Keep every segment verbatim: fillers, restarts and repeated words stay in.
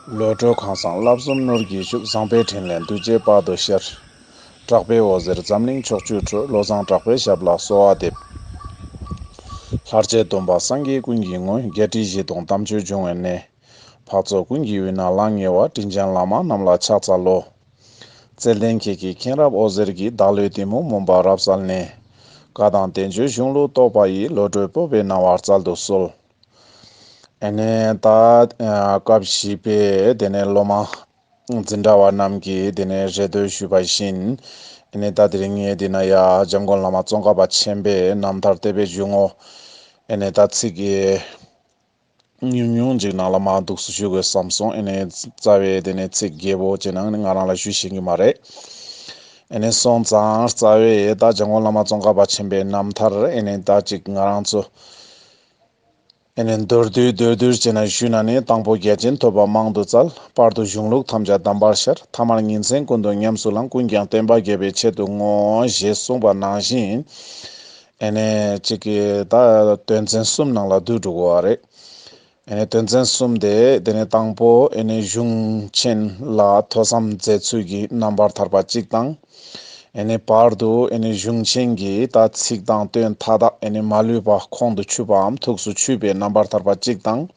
བློ་གྲོས་ཁང་བཟང་བསླབ་གསུམ་ནོར་གྱིས་ཕྱུག་བཟང་པོའི་དྲིན་ལན་གདུལ་བྱའི་དཔལ་དུ་ཤར། གྲགས་པའི་འོད་ཟེར་འཛམ་གླིང་ཕྱོགས་བཅུར་འཕྲོས། བློ་བཟང་གྲགས་པའི་ཞབས་ལ་གསོལ་བ་འདེབས། ལྷར་བཅས་སྟོན་པ་སངས་རྒྱས་ཀུན་གྱི་དངོས། བརྒྱད་ཁྲི་བཞི་སྟོང་དམ་ཆོས་འབྱུང་བའི་གནས། འཕགས་ཚོགས་ཀུན་གྱི་དབུས་ན་ལྷང་ངེ་བ། དྲིན་ཅན་བླ་མ་རྣམས་ལ་ཕྱག་འཚལ་ལོ། བརྩེ་ལྡན་ཁྱེད་ཀྱི་མཁྱེན་རབ་འོད་ཟེར་གྱིས། བདག་བློའི་གཏི་མུག་མུན་པ་རབ་བསལ་ནས། བཀའ་དང་བསྟན་བཅོས་གཞུང་ལུགས་རྟོགས་པ་ཡི། བློ་གྲོས་སྤོབས་པའི་སྣང་བ་སྩལ་དུ་གསོལ། ཨ་ནི་ད་ཨ་སྐབས་བཞི་པའི་དེ་ནས་སློབ་མ་འཛིན་གྲྭ་བ་རྣམས་ཀྱིས་དེ་ནས་རེ་ལྟོས་ཞུས་པ་བཞིན། ཨ་ནི་ད་དེ་རིང་ངས་འདི་ན་ཡ་འཇམ་མགོན་བླ་མ་ཙོང་ཁ་པ་ཆེན་པོའི་རྣམ་ཐར་དེབ་བརྒྱད་འབྱུང་ངོ་ཨ་ནི་ད་ཚིག་གི་ཉུང་ཉུང་ཅིག་ནང་ལ་མར་འདུག་སེ་ཞུ་དགོས་བསམ་སོང་། ཨ་ནི་རྩ་བའི་དེ་ནས་ཚིག་བརྒྱད་པོ་ཅིག་ནང་ང་རང་ལ་ཞུ་ཤེས་ཀྱི་མ་རེད། ཨ་ནི་སོང་ཙང་རྩ་བའི་ད་འཇམ་མགོན་བླ་མ་ཙོང་ཁ་པ་ཆེན་པོའི་རྣམ་ཐར་ཨ་ནི་ད་ཅིག་ང་རང་ཚོ་ཨ་ནི་མདོར་བསྡུས་མདོར་བསྡུས་བྱས་ན་ཞུས་ན་ནི། དང་པོ་རྒྱ་ཆེན་ཐོས་པ་མང་དུ་བཙལ། བར་དུ་གཞུང་ལུགས་ཐམས་ཅད་གདམས་པར་ཤར། ཐ་མར་ཉིན་མཚན་ཀུན་ཏུ་ཉམས་སུ་བླངས། ཀུན་ཀྱང་བསྟན་པ་རྒྱས་པའི་ཆེད་དུ་བསྔོ། ཞེས་གསུངས་པ་ནང་བཞིན། ཨ་ནི་གཅིག་གིས་ད་དོན་ཚན་གསུམ་ནང་ལ་བསྡུས་འགྲོ་གི་ཡོད་རེད། ཨ་ནི་དོན་ཚན་གསུམ་དེ་དེ་ནི་དང་པོ་ཨ་ནི་གཞུང་ཆེན་ལ་ཐོས་བསམ་མཛད་ཚུལ་གྱི་རྣམ་པར་ཐར་པ་གཅིག་དང་། ཨ་ནི་བར་དུ་ཨ་ནི་གཞུང་ཆེན་གྱི་ད་ཚིག་དང་དོན་མཐའ་དག་ཨ་ནི་མ་ལུས་པ་ཁོང་དུ་ཆུད་པའམ་ཐུགས་སུ་ཆུད་པའི་རྣམ་པར་ཐར་པ་གཅིག་དང་།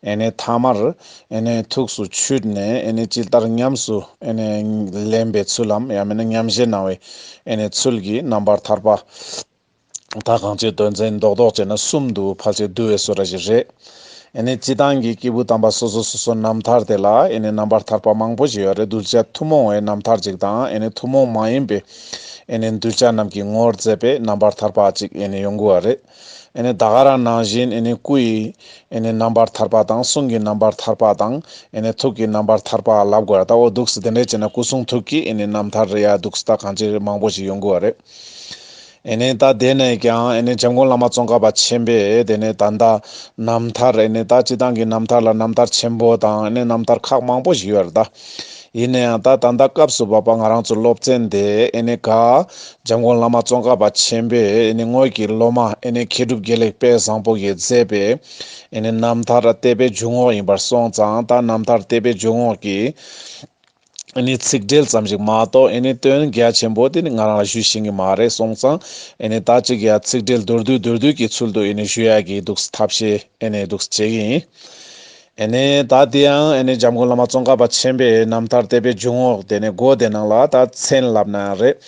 ཨ་ནི་ཐ་མར་ཨ་ནི་ཐུགས་སུ་ཆུད་ནས་ཨ་ནི་ཇི་ལྟར་ཉམས་སུ་ཨ་ནི་ལེན་པའི་ཚུལ་ལམ། ཡང་མིན་ན་ཉམས་བཞེས་གནང་བའི་ཨ་ནི་ཚུལ་གྱི་རྣམ་པར་ཐར་པ། ད་གང་ཅིའི་དོན་ཚན་རྡོག་རྡོག་བྱས་ན་གསུམ་དུ་ཕལ་ཆེར་བསྡུ་བའི་བཟོ་འདྲ་ཞིག་རེད། ཨ་ནི་སྤྱི་བཏང་གི་སྐྱེས་བུ་དམ་པ་སོ་སོ་སོ་སོའི་རྣམ་ཐར་དེ་ལ་ཨ་ནི་རྣམ་པར་ཐར་པ་མང་པོ་ཞིག་ཡོད་རེད། གདུལ་བྱ་ཐུན་མོང་བའི་རྣམ་ཐར་ཅིག་དང་། ཨ་ནི་ཐུན་མོང་མ་ཡིན་པའི་ཨ་ནི་གདུལ་བྱ་རྣམས་ཀྱི་ངོ་བོར་མཛད་པའི་རྣམ་པར་ཐར་པ་ཅིག་ཨ་ནི་ཡོང་གི་ཡོད་རེད། ཨ་ནི་ད་ག་རང་ནང་བཞིན་ཨ་ནི་སྐུ་ཡི་ཨ་ནི་རྣམ་པར་ཐར་པ་དང་། གསུང་གི་རྣམ་པར་ཐར་པ་དང་། ཨ་ནི་ཐུགས་ཀྱི་རྣམ་པར་ཐར་པ་ལབ་དགོས་རེད། ད་འོ་འདུག་སེ་དེ་འདྲས་བྱས་ན་སྐུ་གསུང་ཐུགས་ཀྱི་ཨ་ནི་རྣམ་ཐར་ཡ་འདུག་སེ་ད་གང་ཅི་མང་པོ་ཞིག་ཡོང་གི་ཡོད་རེད། ཨ་ནི་ད་དེ་ནས་ཀྱང་ཨ་ནི་འཇམ་མགོན་བླ་མ་ཙོང་ཁ་པ་ཆེན་པོས་དེ་ནས་ད་ལྟ་རྣམ་ཐར་ཨ་ནི་ད་སྤྱི་བཏང་གི་རྣམ་ཐར་ལ་རྣམ་ཐར་ཆེན་པོ་དང་། ཨ་ནི་རྣམ་ཐར་ཁག་མང་པོ་ཞིག་ཡོད་རེད་ད། ཡིན་ན་ཡང་ད་ད་ལྟ་སྐབས་སུ་བབ་པ་ང་རང་ཚོ་སློབ་ཚན་དེ་ཨ་ནི་ག་འཇམ་མགོན་བླ་མ་ཙོང་ཁ་པ་ཆེན་པོས་ཨ་ནི་དངོས་ཀྱི་སློབ་མ་ཨ་ནི་མཁས་གྲུབ་དགེ་ལེགས་དཔལ་བཟང་པོ་གིས་མཛད་པའི་ཨ་ནི་རྣམ་ཐར་དེབ་བརྒྱད་འབྱུང་ངོ་ཡིན་པར་སོང་ཙང་། ད་རྣམ་ཐར་དེབ་བརྒྱད་འབྱུང་ངོ་གི་ཨ་ནི་ཚིག་འགྲེལ་ཙམ་ཞིག་མ་གཏོགས་ཨ་ནི་དོན་རྒྱ་ཆེན་པོ་དེ་ནི་ང་རང་ལ་ཞུ་ཤེས་ཀྱི་མ་རེད། སོང་ཙང་ཨ་ནི་ད་ཅིག་ཡ་ཚིག་འགྲེལ་མདོར་བསྡུས་མདོར་བསྡུས་ཀྱི་ཚུལ་དུ་ཨ་ནི་ཞུ་ཡག་གི་འདུག་ཐབས་ཤེས་ཨ་ནི་འདུག་བྱེད་ཀྱི་ཡིན། ཨ་ནི་ད་དེ་ཡང་ཨ་ནི་འཇམ་མགོན་བླ་མ་ཙོང་ཁ་པ་ཆེན་པོའི་རྣམ་ཐར་དེབ་བརྒྱད་འབྱུང་ངོ་དེ་ནི་མགོ་དེ་ནང་ལ་ད་མཚན་ལབ་ན་རེད།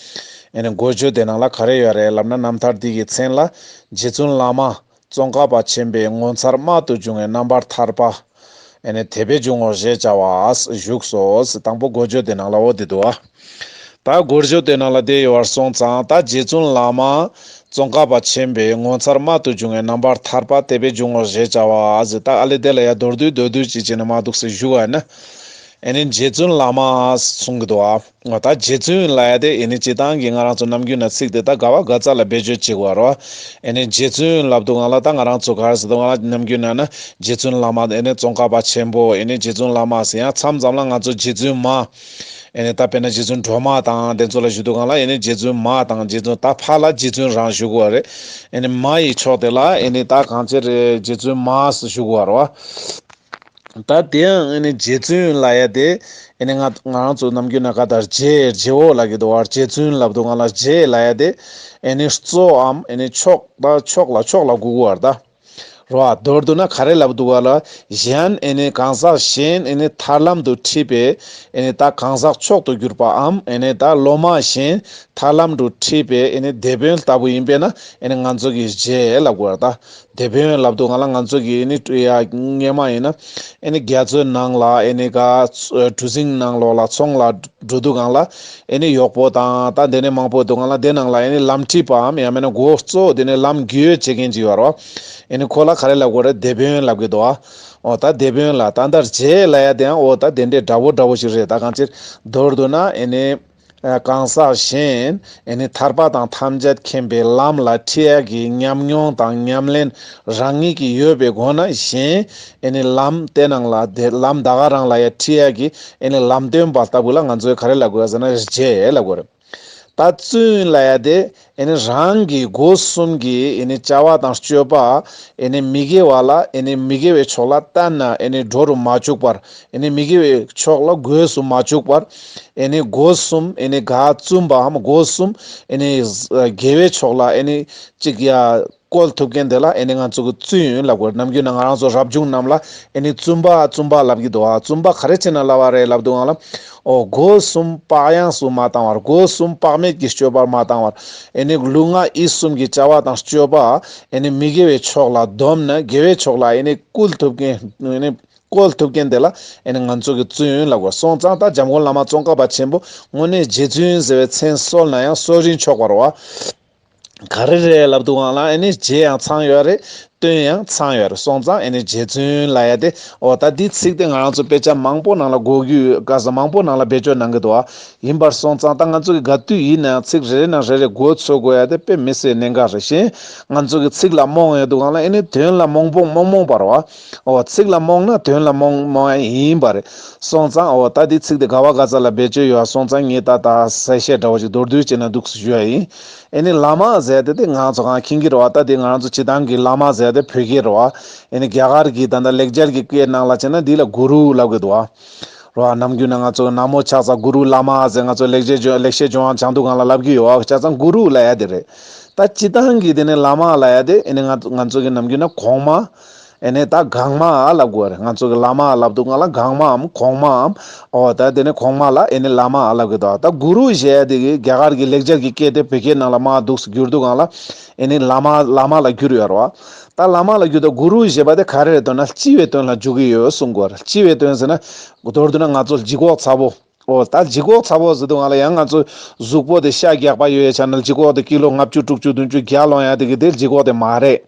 ཨ་ནི་མགོ་བརྗོད་དེ་ནང་ལ་ག་རེ་ཡོད་རེད་ལབ་ན། རྣམ་ཐར་འདི་གི་མཚན་ལ་རྗེ་བཙུན་བླ་མ་ཙོང་ཁ་པ་ཆེན་པོའི་ངོ་མཚར་རྨད་དུ་བྱུང་བའི་རྣམ་པར་ཐར་པ། ཨ་ནི་དེབ་བརྒྱད་འབྱུང་ངོ་ཞེས་བྱ་བ་བཞུགས་སོ། དང་པོ་མགོ་བརྗོད་དེ་ནང་ལ་འོ་དེ་འདུག་ཨ། ད་མགོ་བརྗོད་དེ་ནང་ལ་དེ་ཡོད་པར་སོང་ཙང་། ད་རྗེ་བཙུན་བླ་མ་ཙོང་ཁ་པ་ཆེན་པོའི་ངོ་མཚར་རྨད་དུ་བྱུང་བའི་རྣམ་པར་ཐར་པ་དེབ་བརྒྱད་འབྱུང་ངོ་ཞེས་བྱ་བ་ཟེར། ད་ཨ་ལེ་དེ་ལ་ཡ་མདོར་བསྡུས་མདོར་བསྡུས་ཅིག་བྱས་ནས་མར་འདུག་སེ་ཞུ་བ་ཡིན་ན། ཨ་ནི་རྗེ་བཙུན་བླ་མ་གསུང་གི་འདུག་ཨ། ད་རྗེ་བཙུན་ལབ་ཡ་དེ་ཨ་ནི་སྤྱི་བཏང་གི་ང་རང་ཚོ་ནམ་རྒྱུན་ན་ཚིག་དེ་ད་ག་བ་ག་ཙམ་ལ་བེད་སྤྱོད་བྱེད་དགོས་རེད་བ། ཨ་ནི་རྗེ་བཙུན་ལབ་དུས་སྒང་ལ་ད་ང་རང་ཚོ་ག་རེ་ཟེར་དུས་སྒང་ལ་ནམ་རྒྱུན་ན་ན་རྗེ་བཙུན་བླ་མ་ཨ་ནི་ཙོང་ཁ་པ་ཆེན་པོ། ཨ་ནི་རྗེ་བཙུན་བླ་མ་ཟེར། ཡང་མཚམས་མཚམས་ལ་ང་ཚོ་རྗེ་བཙུན་མ། ཨ་ནི་ད་དཔེར་ན་རྗེ་བཙུན་སྒྲོལ་མ་དང་དེ་ཚོ་ལ་ཞུ་དུས་སྒང་ལ། ཨ་ནི་རྗེ་བཙུན་མ་དང་རྗེ་བཙུན། ད་ཕ་ལ་རྗེ་བཙུན་རང་ཞུ་དགོས་རེད། ཨ་ནི་མ་ཡི་ཕྱོགས་དེ་ལ་ཨ་ནི་ད་གང་ཅི་རེད། རྗེ་བཙུན་མ་ཞུ་དགོས་རེད་བ། ད་དེ་ཡང་ཨ་ནི་རྗེ་བཙུན་ལབ་ཡ་དེ་ཨ་ནི་ང་ང་རང་ཚོ་ནམ་རྒྱུན་ན་ག་ད་རྗེ་རྗེ་བོ་ལབ་ཀྱི་འདུག་བ། རྗེ་བཙུན་ལབ་དུས་སྒང་ལ་རྗེ་ལབ་ཡ་དེ་ཨ་ནི་གཙོ་བོའམ་ཨ་ནི་མཆོག་ད་མཆོག་ལ་མཆོག་ལ་གོ་གི་ཡོད་རེད་ད། རེད་བ། མདོར་བསྡུ་ན་ག་རེ་ལབ་འདུག་ག་ལ། གཞན་ཨ་ནི་གང་ཟག་གཞན་ཨ་ནི་ཐར་ལམ་དུ་ཁྲིད་པའི་ཨ་ནི་ད་གང་ཟག་མཆོག་ཏུ་གྱུར་པའམ། ཨ་ནི་ད་སློབ་མ་གཞན་ཐར་ལམ་དུ་ཁྲིད་པའི་ཨ་ནི་དེད་དཔོན་ལྟ་བུ་ཡིན་པས་ན། ཨ་ནི་ང་ཚོ་གིས་རྗེ་ལབ་དགོས་རེད་ད། དེད་དཔོན་ལབ་དུས་སྒང་ལ་ང་ཚོ་གིས་ཨ་ནི་ཡ་སྔོན་མ་ཡིན་ན་ཨ་ནི་རྒྱ་མཚོའི་ནང་ལ་ཨ་ནི་ག་གྲུ་གཟིངས་ནང་ལོགས་ལ་ཚོང་ལ་འགྲོ་དུས་སྒང་ལ། ཨ་ནི་གཡོག་པོ་དང་ད་དེ་ནས་མང་པོ་འདུག་སྒང་ལ། དེ་ནང་ལ་ཨ་ནི་ལམ་ཁྲིད་པའམ་ཡང་མིན་ན་འགོ་གཙོ་བོ་དེ་ནས་ལམ་རྒྱུས་ཡོད་བྱེད་མཁན་ཅིག་ཡོད་རེད་བ། ཨ་ནི་ཁོ་ལ་ག་རེ་ལབ་དགོས་རེད། དེད་དཔོན་ལབ་ཀྱི་འདུག་བ། འོ་ད་དེད་དཔོན་ལ་ད་ལྟ་རྗེ་ལབ་ཡ་དེའང་འོ་ད་དེ་འདྲའི་འདྲ་བོ་འདྲ་བོ་ཞིག་རེད། ད་གང་ཅིར་མདོར་བསྡུ་ན་ཨ་ནི་གང་ཟག་གཞན་ཨ་ནི་ཐར་པ་དང་ཐམས་ཅད་མཁྱེན་པའི་ལམ་ལ་ཁྲིད་ཡ་གི་ཉམས་མྱོང་དང་ཉམས་ལེན་རང་ཉིད་ཀྱི་ཡོད་པའི་སྒོ་ནས་གཞན་ཨ་ནི་ལམ་དེ་ནང་ལ་དེ་ལམ་ད་ག་རང་ལ་ཡ་ཁྲིད་ཡ་གི་ཨ་ནི་ལམ་སྟོན་པ་ལྟ་བུ་ལ་ང་ཚོས་ག་རེ་ལབ་དགོས་ཟེར་ན་རྗེ་ལབ་དགོས་རེད། ད་བཙུན་ལབ་ཡ་དེ་ ཨེ་ནི་རང་གི་སྒོ་གསུམ་གྱི་ཨེ་ནི་བྱ་བ་དང་སྤྱོད་པ་ཨེ་ནི་མི་དགེ་བ་ལ་ཨེ་ནི་མི་དགེ་བའི་ཕྱོགས་ལ་གཏན་ནས་ཨེ་ནི་འགྲོ་རུ་མ་བཅུག་པར། ཨེ་ནི་མི་དགེ་བའི་ཕྱོགས་ལ་འགོས་སུ་མ་བཅུག་པར། ཨེ་ནི་སྒོ་གསུམ་ཨེ་ནི་ག་བཙུན་པའམ་སྒོ་གསུམ་ཨེ་ནི་དགེ་བའི་ཕྱོགས་ལ་ཨེ་ནི་གཅིག་ཡ་བཀོལ་ཐུབ་མཁན་དེ་ལ་ཨེ་ནི་ང་ཚོ་གི་བཙུན་ཡོན་ལབ་དགོས། ནམ་རྒྱུན་ན་ང་རང་ཚོ་རབ་བྱུང་རྣམས་ལ་ཨེ་ནི་བཙུན་པ་བཙུན་པ་ལབ་ཀྱི་འདུག་ཨ། བཙུན་པ་ག་རེ་བྱས་ན་ལབ་པ་རེད་ལབ་འདུག་ཨ་ལ། ཨོ་སྒོ་གསུམ་བག་ཡངས་སུ་མ་བཏང་བར། སྒོ་གསུམ་བག་མེད་ཀྱི་སྤྱོད་པར་མ་བཏང་བར། ཨེ་ནི་ལུས་ངག་ཡིད་གསུམ་གྱི་བྱ་བ་དང་སྤྱོད་པ་ཨེ་ནི་མི་དགེ་བའི་ཕྱོགས་ལ་བསྡོམས་ནས་དགེ་བའི་ཕྱོགས་ལ་ཨེ་ནི་བསྐུལ་ཐུབ་མཁན་ཨེ་ནི་བཀོལ་ཐུབ་མཁན་དེ་ལ་ཨེ་ནི་ང་ཚོ་གི་བཙུན་ཡོན་ལབ་དགོས། སོང་ཙང་ད་འཇམ་མགོན་བླ་མ་ཙོང་ཁ་པ་ཆེན་པོ་དངོས་གནས་རྗེ་བཙུན་ཟེར་བའི་མཚན་གསོལ་ན་ཡང་གསོལ་རིན་ཆོག་པ་རེད་བ། ག་རེ་རེད་ལབ་དུས་སྒང་ལ་ཨེ་ནི་རྗེས་ཡང་ཚང་ཡོད་རེད། དོན་ཡང་ཚང་ཡོད་རེད། སོང་ཙང་ཨེ་ནི་རྗེ་བཙུན་ལབ་ཡ་དེ། འོ་ད་འདི་ཚིག་དེ་ང་རང་ཚོ་དཔེ་ཆ་མང་པོ་ནང་ལ་གོ་རྒྱུ་ཡོད། ག་ས་མང་པོ་ནང་ལ་བེད་སྤྱོད་གནང་གི་འདུག་ཨ། ཡིན་པར་སོང་ཙང་ད་ང་ཚོ་གི་ག་དུས་ཡིན་ནའང་ཚིག་རེ་རེ་ནང་རེ་རེ་གོ་ཚོད་དགོས་ཡ་དེ་དཔེ་མི་སྲིད་གནད་འགག་རེད། གཞན་ང་ཚོ་གི་ཚིག་ལ་རྨོངས་ཡོད་དུས་སྒང་ལ་ཨེ་ནི་དོན་ལ་རྨོངས་པོ་རྨོངས་རྨོངས་པ་རེད་བ། འོ་ཚིག་ལ་རྨོངས་ན་དོན་ལ་རྨོངས་རྨོངས་ཡ་ཡིན་པ་རེད། སོང་ཙང་འོ་ད་འདི་ཚིག་དེ་ག་བ་ག་ས་ལ་བེད་སྤྱོད་ཡོད་པ་སོང་ཙང་ངས་ད་ད་གསལ་བཤད་འདྲ་བོ་ཞིག་མདོར་བསྡུས་བྱས་ན་འདུག་སེ་ཞུ་ཡ་ཡིན། ཨེ་ནི་བླ་མ་ཟེར་དེ་དེ་ང་ཚོ་གང་མཁྱེན་གྱི་རེད་བ། ད་དེ་ང་ཚོ་སྤྱི་བཏང་གི་བླ་མ་ཟེར་དེ་བོད་སྐད་རེད་བ། ཨེ་ནི་རྒྱ་གར་གྱི་ད་ལྟ་ལེགས་སྦྱར་གྱི་སྐད་ནང་ལ་བྱས་ན་འདི་ལ་གུ་རུ་ལབ་གི་འདུག་བ། རེད་བ། ནམ་རྒྱུན་ན་ང་ཚོ་ན་མོ་ཕྱག་འཚལ་གུ་རུ་བླ་མ་ཟེར་ང་ཚོ་ལེགས་སྦྱར་ལེགས་བཤད་ལྗོན་དབང་སྦྱང་དུས་སྒང་ལ་ལབ་ཀྱི་ཡོད་བ། བྱས་ཙང་གུ་རུ་ལབ་ཡ་དེ་རེད། ད་སྤྱི་བཏང་གི་དེ་ནི་བླ་མ་ལབ་ཡ་དེ་ཨེ་ནི་ང་ང་ཚོ་གི་ནམ་རྒྱུན་ན་གོང་མ། ཨེ་ནས་ད་གོང་མ་ལབ་དགོས་རེད། ང་ཚོ་གི་བླ་མ་ལབ་དུས་སྒང་ལ་གོང་མའམ་གོང་མའམ། འོ་ད་དེ་ནས་གོང་མ་ལ་ཨེ་ནས་བླ་མ་ལབ་གི་འདུག་ད་གུ་རུ་ཞེས་དེ་གི་རྒྱ་གར་གྱི་ལེགས་སྦྱར་གྱི་སྐད་དེ་བོད་སྐད་ནང་ལ་མར་འདུག་སེ་བསྒྱུར་དུས་སྒང་ལ་ཨེ་ནས་བླ་མ་བླ་མ་ལ་བསྒྱུར་ཡོད་རེད་བ། ད་བླ་མ་ལ་བསྒྱུར་དུས་གུ་རུ་ཞེས་པ་དེ་ག་རེ་རེད་འདུག་ན་ལྕི་བའི་དོན་ལ་འཇུག་གི་ཡོད་གསུང་གི་ཡོད་རེད། ལྕི་བའི་དོན་ཟེར་ན་མདོར་བསྡུ་ན་ང་ཚོ་ལྗིད་ཁོག་ཚ་པོ། འོ་ད་ལྗིད་ཁོག་ཚ་པོ་ཟེར་དུས་སྒང་ལ་ཡང་ང་ཚོ་གཟུགས་པོ་དེ་ཤ་རྒྱགས་པ་ཡོད་ཡ་ཆ་ནས་ལྗིད་ཁོག་དེ་ཀི་ལོ་ལྔ་བཅུ་དྲུག་ཅུ་བདུན་ཅུ་བརྒྱ་ལོངས་ཡ་དེ་གི་དེ་ལྗིད་ཁོག་དེ་མ་རེད།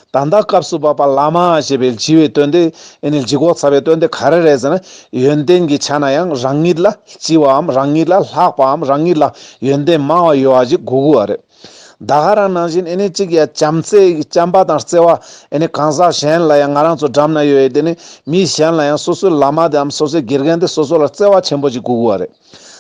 ད་ལྟ་སྐབས་སུ་བབ་པ་བླ་མ་ཞེས་པའི་ལྕི་བའི་དོན་དེ་ཨེ་ནི་ལྗིད་ཁོག་ཚ་པའི་དོན་དེ་ག་རེ་རེད་ཟེར་ན། ཡོན་ཏན་གྱི་ཆ་ན་ཡང་རང་ཉིད་ལ་ལྕི་བའམ་རང་ཉིད་ལ་ལྷག་པའམ་རང་ཉིད་ལ་ཡོན་ཏན་མང་བ་ཡོད་པ་ཞིག་དགོས་ཀྱི་ཡོད་རེད། ད་ག་རང་ནང་བཞིན་ཨེ་ནི་གཅིག་ཡ་བྱམས་བརྩེ་བྱམས་པ་དང་བརྩེ་བ་ཨེ་ནི་གང་ཟག་གཞན་ལ་ཡང་ང་རང་ཚོ་འགྲམ་ན་ཡོད་ཡ་དེ་ནི་མི་གཞན་ལ་ཡང་སོ་སོའི་བླ་མ་དེའམ་སོ་སོའི་དགེ་རྒན་དེ་སོ་སོ་ལ་བརྩེ་བ་ཆེན་པོ་ཞིག་དགོས་ཀྱི་ཡོད་རེད།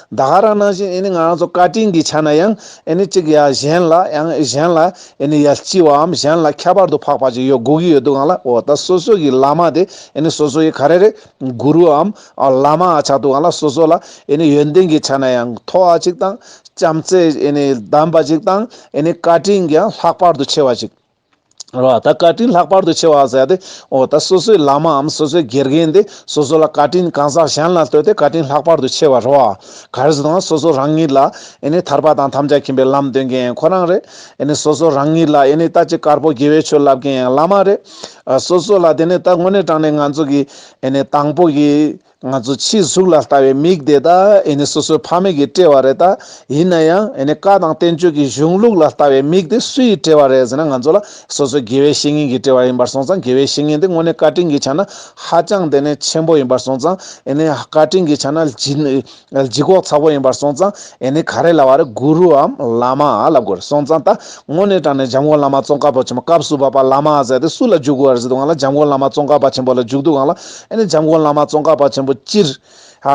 ད་ག་རང་ནང་བཞིན་ཨེ་ནི་ང་རང་ཚོ་བཀའ་དྲིན་གྱི་ཆ་ན་ཡང་ཨེ་ནི་གཅིག་ཡ་གཞན་ལ་ཡང་གཞན་ལ་ཨེ་ནི་ཡ་ལྕི་བའམ་གཞན་ལ་ཁྱད་པར་དུ་འཕགས་པ་ཅིག་ཡོད་དགོས་ཀྱི་ཡོད་དུས་སྒང་ལ། འོ་ད་སོ་སོ་གི་བླ་མ་དེ་ཨེ་ནི་སོ་སོ་ཡི་ག་རེ་རེད། གུ་རུའམ་བླ་མ་ཆགས་དུས་སྒང་ལ་སོ་སོ་ལ་ཨེ་ནི་ཡོན་ཏན་གྱི་ཆ་ན་ཡང་མཐོ་བ་ཅིག་དང་། བྱམས་བརྩེ་ཨེ་ནི་ལྡན་པ་ཅིག་དང་། ཨེ་ནི་བཀའ་དྲིན་ཡང་ལྷག་པར་དུ་ཆེ་བ་ཅིག་རེད་བ། ད་བཀའ་དྲིན་ལྷག་པར་དུ་ཆེ་བ་ཟེར་ཏེ། འོ་ད་སོ་སོའི་བླ་མའམ་སོ་སོའི་དགེ་རྒན་དེ་སོ་སོ་ལ་བཀའ་དྲིན་གང་ཟག་གཞན་ལ་ལྟོས་ཏེ་བཀའ་དྲིན་ལྷག་པར་དུ་ཆེ་བ་རེད་བ། ག་རེ་ཟེར་ན་སོ་སོ་རང་ཉིད་ལ་ཨེ་ནི་ཐར་པ་དང་ཐམས་ཅད་མཁྱེན་པའི་ལམ་སྟོན་མཁན་ཁོ་རང་རེད། ཨེ་ནི་སོ་སོ་རང་ཉིད་ལ་ཨེ་ནི་ད་ཅིག་དཀར་པོ་དགེ་བའི་ཆོས་བསླབ་མཁན་ཡང་བླ་མ་རེད། ཨ་སོ་སོ་ལ་དེ་ནི་ད་དངོས་གནས་དྲང་གནས་ང་ཚོ་གི་ཨེ་ནི་དང་པོ་གི་ང་ཚོ་ཕྱི་གཟུགས་ལ་ལྟ་བའི་མིག་དེ་ད་ཨེ་ནི་སོ་སོའི་ཕ་མེས་ཀྱིས་སྤྲད་པ་རེད། ད་ཡིན་ན་ཡང་ཨེ་ནི་བཀའ་དང་བསྟན་བཅོས་ཀྱི་གཞུང་ལུགས་ལ་ལྟ་བའི་མིག་དེ་སུ་ཡིས་སྤྲད་པ་རེད་ཟེར་ན། ང་ཚོ་ལ་སོ་སོའི་དགེ་བའི་བཤེས་གཉེན་གྱིས་སྤྲད་པ་ཡིན་པར་སོང་ཙང་། དགེ་བའི་བཤེས་གཉེན་དེ་དངོས་གནས་བཀའ་དྲིན་གྱི་ཆ་ན་ཧ་ཅང་དེ་ནས་ཆེན་པོ་ཡིན་པར་སོང་ཙང་། ཨེ་ནི་བཀའ་དྲིན་གྱི་ཆ་ན་ལྗིད་ལྗིད་ཁོག་ཚ་པོ་ཡིན་པར་སོང་ཙང་། ཨེ་ནི་ག་རེ་ལབ་པ་རེད། གུ་རུའམ་བླ་མ་ལབ་དགོས་རེད། སོང་ཙང་ད་དངོས་གནས་དྲང་གནས་འཇམ་མགོན་བླ་མ་ཙོང་ཁ་པ་ཆེན་པོ་སྐབས་སུ་བབ་པ་བླ་མ་ཟེར་དེ་སུ་ལ་འཇུག་དགོས་རེད་ཟེར་དུས་སྒང་ལ། འཇམ་མགོན་བླ་མ་ཙོང་ཁ་པ་ཆེན་པོ་ལ་འཇུག་དུས་སྒང་ལ། ཨེ་ནི་འཇམ་མགོན་བླ་མ་ཙོང་ཁ་པ་ཆེན་པོ་སྤྱིར། ཧ་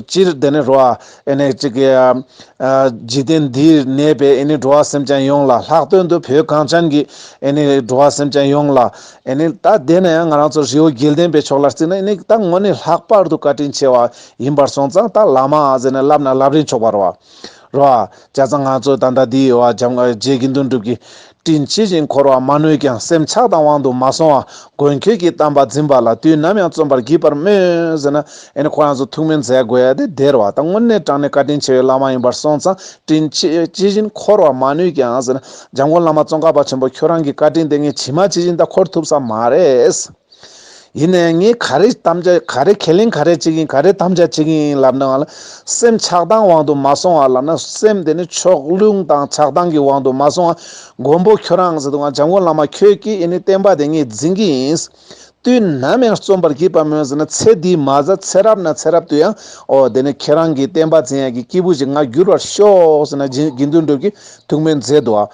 སྤྱིར་དེ་ནི་རོ། ཨེ་ནི་གཅིག་གི་ཨ་འཇིག་རྟེན་འདིར་གནས་པའི་ཨེ་ནི་འགྲོ་བ་སེམས་ཅན་ཡོངས་ལ། ལྷག་དོན་དུ་བོད་གངས་ཅན་གྱི་ཨེ་ནི་འགྲོ་བ་སེམས་ཅན་ཡོངས་ལ། ཨེ་ནི་ད་དེ་ན་ཡང་ང་རང་ཚོ་རི་བོ་དགེ་ལྡན་པའི་ཕྱོགས་ལ་བརྩིས་ན། ཨེ་ནི་ད་དངོས་གནས་ལྷག་པར་དུ་བཀའ་དྲིན་ཆེ་བ་ཡིན་པར་སོང་ཙང་། ད་བླ་མ་ཟེར་ནས་ལབ་ན་ལབ་རིན་ཆོག་པ་རེད་བ། རེད་བ། བྱས་ཙང་ང་ཚོ་ད་ལྟ་འདི་ཡོད་བ། འཇམ་རྗེ་དགེ་འདུན་གྲུབ་ཀྱིས། དྲིན་ཇི་བཞིན་འཁོར་བར་མ་ནུས་ཀྱང་། སེམས་ཆགས་སྡང་དབང་དུ་མ་སོང་བར། མགོན་ཁྱོད་ཀྱི་བསྟན་པ་འཛིན་པ་ལ། དུས་ནམ་ཡང་བརྩོན་པར་བགྱིད་པར་སྨོན་ཟེར་ན། ཨེ་ནི་ཁོ་རང་ཚོ་ཐུགས་སྨོན་མཛད་དགོས་ཡ་དེ་དེ་རེད་བ། ད་དངོས་གནས་དྲང་གནས་བཀའ་དྲིན་ཆེ་བའི་བླ་མ་ཡིན་པར་སོང་ཙང་། དྲིན་ཇི་ཇི་བཞིན་འཁོར་བར་མ་ནུས་ཀྱང་ཟེར་ན། འཇམ་མགོན་བླ་མ་ཙོང་ཁ་པ་ཆེན་པོ་ཁྱོད་རང་གི་བཀའ་དྲིན་དེ་ངས་ཇི་མ་ཇི་བཞིན་ད་འཁོར་ཐུབ་ས་མ་རེད། ཡིན་ནའི་ངས་ག་རེ་དམ་བཅའ་ག་རེ་ཁས་ལེན་ག་རེ་བྱེད་ཀྱིན་ག་རེ་དམ་བཅའ་བྱེད་ཀྱིན་ལབ་ན། ང་ལ་སེམས་ཆགས་སྡང་དབང་དུ་མ་སོང་བ་ལབ་ན། སེམས་དེ་ནི་ཕྱོགས་ལྷུང་དང་ཆགས་སྡང་གི་དབང་དུ་མ་སོང་བ། མགོན་པོ་ཁྱོད་རང་ཟེར་དུས་སྒང་། འཇམ་མགོན་བླ་མ་ཁྱོད་ཀྱིས་ཨེ་ནི་བསྟན་པ་དེ་ངས་འཛིན་གྱི་ཡིན། དུས་ནམ་ཡང་བརྩོན་པར་བགྱིད་པར་སྨོན་ཟེར་ན། ཚེ་འདི་མ་ཟད་ཚེ་རབས་ན་ཚེ་རབས་དུ་ཡང་། འོ་དེ་ནི་ཁྱེད་རང་གི་བསྟན་པ་འཛིན་ཡག་གི་སྐྱེས་བུ་ཞིག་ང་འགྱུར་བར་ཤོག་ཟེར་ན། དགེ་དགེ་འདུན་གྲུབ་ཀྱིས་ཐུགས་སྨོན་མཛད་འདུག་བ།